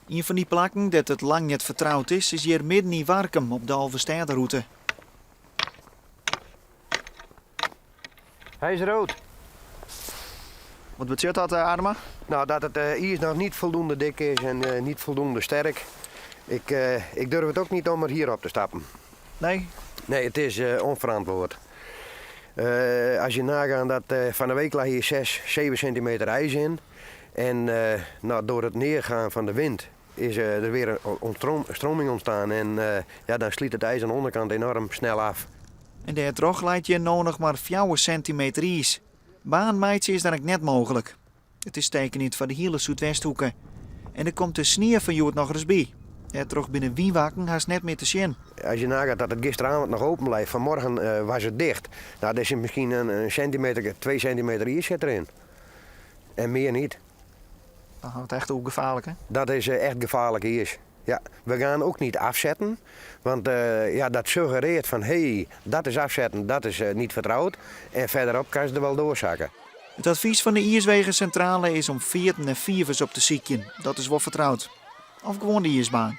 Ien fan dy plakken dêr't it lang net fertroud is, is hjir midden yn Warkum op de Alvestêderûte. Hy is rood. Wat betsjut dat, eh, Adema? Nou, dat it eh, iis noch niet voldoende dik is en eh, niet voldoende sterk. Ik, ik durf het ook niet om er hier op te stappen. Nee? Nee, het is onverantwoord. Als je nagaat dat van de week lag hier 6, 7 centimeter ijs in. En nou, door het neergaan van de wind is er weer een stroming ontstaan. En ja, dan sliet het ijs aan de onderkant enorm snel af. En dêrtroch leit hjir no noch mar fjouwer sintimeter iis. Baan meitsje is dan ek net mooglik. It is tekenjend foar de hiele Súdwesthoeke. En der komt de snie fan hjoed noch ris by. Dêrtroch binne wynwakken hast net mear te sjen. Als je nagaat dat het gisteravond nog open blijft, vanmorgen eh, was het dicht. Nou, er zit misschien een, een centimeter, 2 centimeter ijs zit erin. En meer niet. Dan hat it echt ook gefaarlik, hè? Dat is eh, echt gevaarlijk ijs. Ja, we gaan ook niet afzetten, want uh, ja, dat suggereert van hé, hey, dat is afzetten, dat is uh, niet vertrouwd. En verderop kan ze er wel doorzakken. It advys fan de IIswegensintrale is om fearten en fivers op te sykjen. Dat is wol fertroud. Of gewoan de iisbaan.